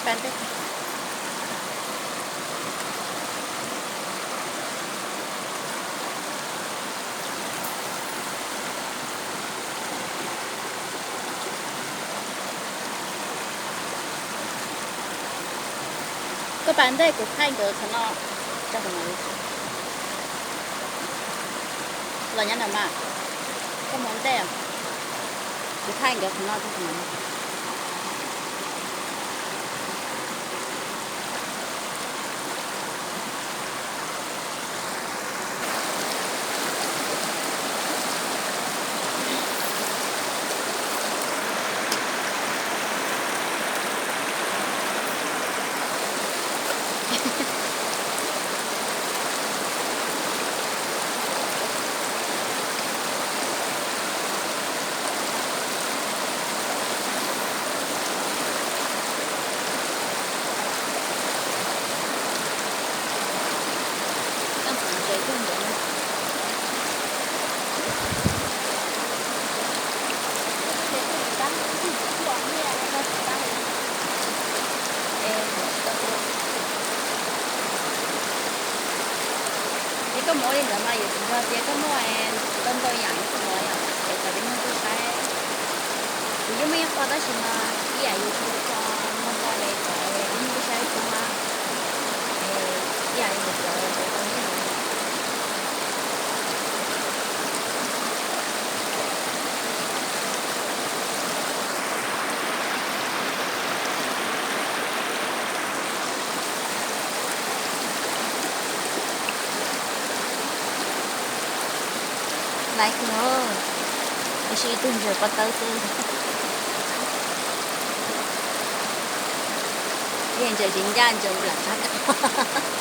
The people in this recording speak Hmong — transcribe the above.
Koj pas ntej kuv thaij nkawd qhov no. Los nyob ntawm mas, koj mus ntej, kuv thaij nkawd qhov no. Es koj mus ua li ntawd mas yuav tsum yog tias koj muaj ntau ntau yam li koj mus yom, es kom cov neeg tuaj saib. Kuv yeej muaj ib qho tab sis mas ib yam yus tsis tau tso npo npo ces kom cov neeg tuaj saib tau mas. Es ib yam li mus cov ntawd tau nyiaj. Laiv kawg, tab sis ib tug ntsaws pov tawb xwb. Ib ntsaws tsis ncaj, ntsaws nplam tag kawg.